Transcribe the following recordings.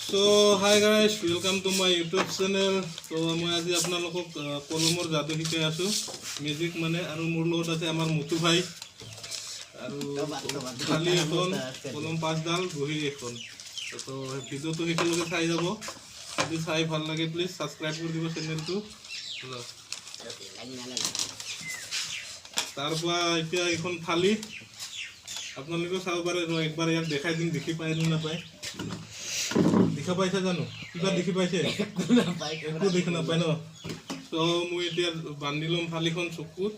So hi guys, welcome to my YouTube channel. ত' মই আজি আপোনালোকক কলমৰ যাদু শিকাই আছোঁ, মেজিক মানে। আৰু মোৰ লগত আছে আমাৰ মুতু ভাই। আৰু থালি এখন, কলম পাঁচডাল, বহী এখন। ত' ভিডিঅ'টো শেষলৈকে চাই যাব। যদি চাই ভাল লাগে, প্লিজ ছাবস্ক্ৰাইব কৰি দিব চেনেলটো। তাৰ পৰা এতিয়া এইখন থালি আপোনালোকেও চাব পাৰে। ৰ, একবাৰ ইয়াক দেখাই দিম, দেখি পায় নে নাপায়। দেখা পাইছে জানো? কিবা দেখি পাইছে? একো দেখি নাপায় ন? চ' মই এতিয়া বান্ধি ল'ম থালিখন চকুত।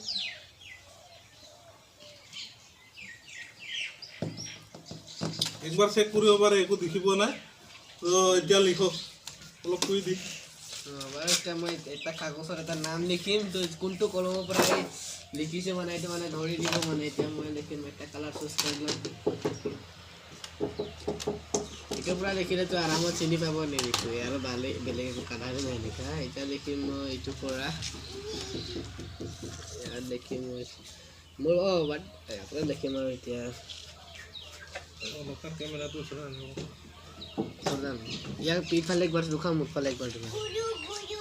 একবাৰ চেক কৰিব পাৰে, একো দেখি পোৱা নাই। ত' এতিয়া লিখক, অলপ কৈ দি। বাৰু, এতিয়া মই এটা কাগজত এটা নাম লিখিম। তো কোনটো কলমৰ পৰা এই লিখিছে, মানে এইটো মানে ধৰি দিব। মানে এতিয়া মই লিখিম, এটা কালাৰ চুজ কৰি ল'ম। এইটোৰ পৰা লিখিলেতো আৰামত চিনি পাব। নিলিখোঁ আৰু ভালেই, বেলেগ একো কালাৰো নাই লিখা। এতিয়া লিখিম মই এইটোৰ পৰা। ইয়াত লিখিম মই মোৰ, অঁ, বাট ইয়াতে লিখিম। আৰু এতিয়া অলপ কেমেৰাটো ওচৰত আনিব। যাম। ইয়াক পিছফালে একবাৰ দুখাম, মুখফালে একবাৰ দুখাম।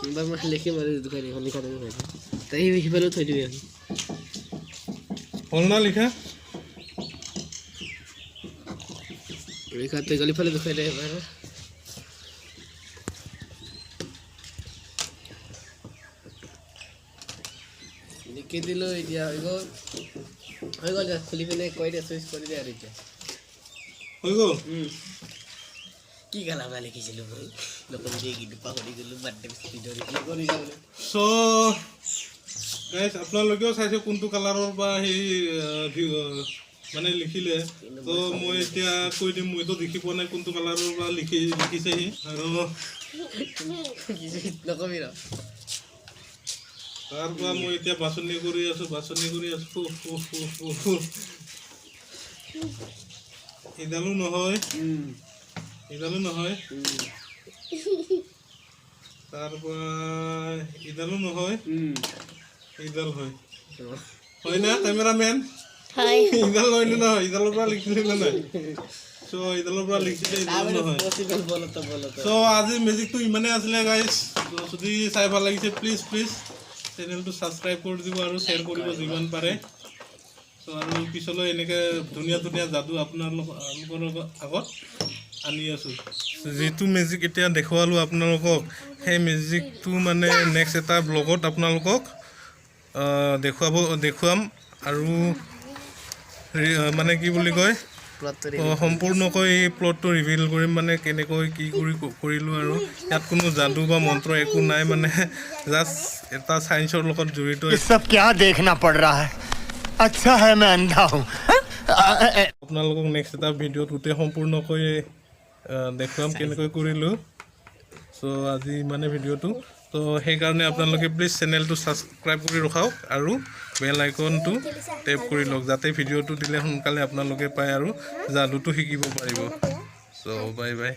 এবাৰ মই লিখিম আৰু দুখাই দিম। লিখা দুখাই দিম, তাই সিফালেও থৈ দিবি। হ'ল না লিখা? লিখাতে গলিফালে দুখাই দে এবাৰ। লিখি দিলোঁ, এতিয়া হৈ গ'ল, হৈ গ'ল। খুলি পিনে কৈ দে, চুইচ কৰি দে আৰু এতিয়া। হৈ গ'ল। কি গালা বা লিখিছিলোঁ মই, নকবি দেই, কিন্তু পাহৰি গ'লোঁ। বাদ দে, ভিডিঅ' কৰি যাবলৈ। চ' গাইজ, আপোনালোকেও চাইছে কোনটো কালাৰৰ বা সেই মানে লিখিলে। তো মই এতিয়া কৈ দিম, মইতো দেখি পোৱা নাই কোনটো কালাৰৰ বা লিখিছে সি আৰু। নকবি ৰ। তাৰ পৰা মই এতিয়া বাছনি কৰি আছো, বাছনি কৰি আছো। ইডালো নহয়, ইডালো নহয়। তাৰ পৰা ইডালো নহয়, ইডাল হয়। হয় না, কেমেৰামেন? হয়। ইডাল হয় নে নহয়? ইডালৰ পৰা লিখিছিলে নে নাই? চ' ইডালৰ পৰা লিখিছিলে, ইডালো নহয়। পচিবল, বলতো বলতো। চ' আজি মেজিকটো ইমানেই আছিলে গাইজ। যদি চাই ভাল লাগিছে, প্লিজ প্লিজ চেনেলটো ছাবস্ক্ৰাইব কৰি দিব আৰু শ্বেয়াৰ কৰিব যিমান পাৰে। চ' আৰু পিছলৈ এনেকৈ ধুনীয়া ধুনীয়া যাদু আপোনালোকৰ আগত আনি আছোঁ। যিটো মেজিক এতিয়া দেখুৱালোঁ আপোনালোকক, সেই মেজিকটো মানে নেক্সট এটা ব্লগত আপোনালোকক দেখুৱাম আৰু মানে কি বুলি কয়, সম্পূৰ্ণকৈ এই প্লটটো ৰিভিল কৰিম, মানে কেনেকৈ কি কৰি কৰিলোঁ। আৰু ইয়াত কোনো যাদু বা মন্ত্ৰ একো নাই, মানে জাষ্ট এটা চায়েন্সৰ লগত জড়িত। ये सब क्या देखना पड़ रहा है? अच्छा है मैं अंधा हूँ। আপোনালোকক নেক্সট এটা ভিডিঅ'ত গোটেই সম্পূৰ্ণকৈ দেখুৱাম কেনেকৈ কৰিলোঁ। চ' আজি ইমানে ভিডিঅ'টো। ত' সেইকাৰণে আপোনালোকে প্লিজ চেনেলটো ছাবস্ক্ৰাইব কৰি ৰখাওক আৰু বেল আইকনটো টেপ কৰি লওক, যাতে ভিডিঅ'টো দিলে সোনকালে আপোনালোকে পায় আৰু যাদুটো শিকিব পাৰিব। চ' বাই বাই।